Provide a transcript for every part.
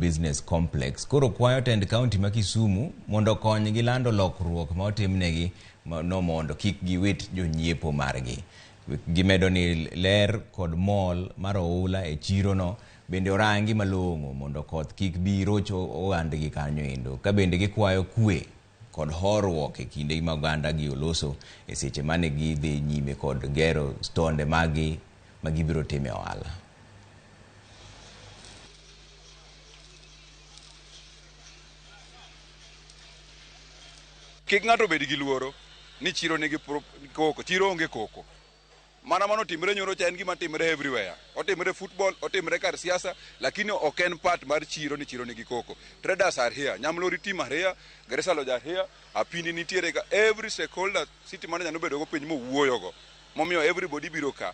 Business Complex koro kwayo tend kaunti ma Kisumu mondo okonygi lando lokruok ma otimnegi no mondo kik giwit jonyiepo margi. Gimedo ni ler kod mol mar oula e chirono bende orangi malong'o mondo koth kik bi roch ogandgi kanyo endo. Ka bende gikwayo kwe kod horuok e kinde ma oganda gi oloso e seche mane gidhi nyime kod gero stonde maggi ma gibiro time ohala. Kik ng'ato bed gi luoro ni chiro nigi koko, chiro onge koko. Mana mano timre nyoro cha en gima timre everywhere. Otimre football, otimre kar siasa, lakini ok en part mar chiro ni chiro nigi koko. Traders are here, Nyamlori team are here, Garissa Lodge are here, Apindi nitiere ka. Every stakeholder city manager nobedo go piny mowuoyogo. Momiyo everybody biro ka.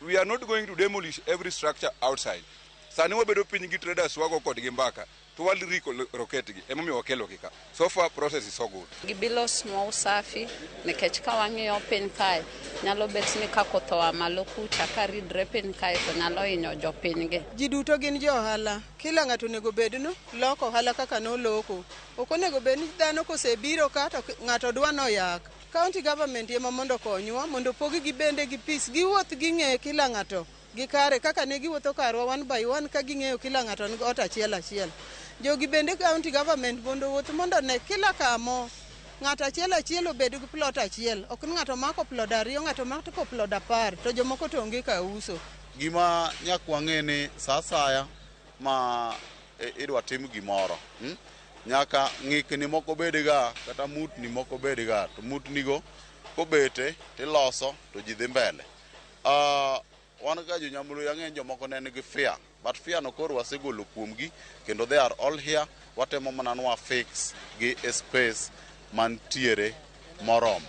We are not going to demolish every structure outside. Sani wabedo piny gi traders wago kodgi mbaka to walirelocate gi emomiyo wakelo gi ka. So far process is so good. Gibilosnwa usafi nikech ka wang'iyo piny kae nyalo bet ni ka koth oa malo kucha ka ridre piny kae to nyalo hinyo jopiny gi. Ji duto gin jo ohala. Kila ng'ato onego bed no loko ohala kaka noloko. Ok onego bed ni dhano kosebiro ka to ng'ato dwa noyak. County government ema mondo okonywa mondo opog gi bende gi peace. Giwuoth ging'e kila ng'ato gi kare kaka ne giwuotho karwa one by one ka ging'eyo kila ng'ato ni ot achiel achiel. Jogi bende county government mondo owuoth mondo one kila kamo ng'ato achiel achiel obed gi plot achiel. Ok ni ng'ato mako plot 2, ng'ato mako plot 10 to jomoko to onge ka uso. Gima nyaka wang'e ni sa asaya ma idwa tim gimoro, nyaka ng'ikni moko bedga kata mutni moko bedga, to mutnigo kobete tiloso to ji dhi mbele. Wan ka jo Nyamulori ang'e ni jomoko ne nigi fear, but fear no koro wasegolo kuomgi kendo they are all here. Watemo mana nwa fix gi e space mantiere moromo.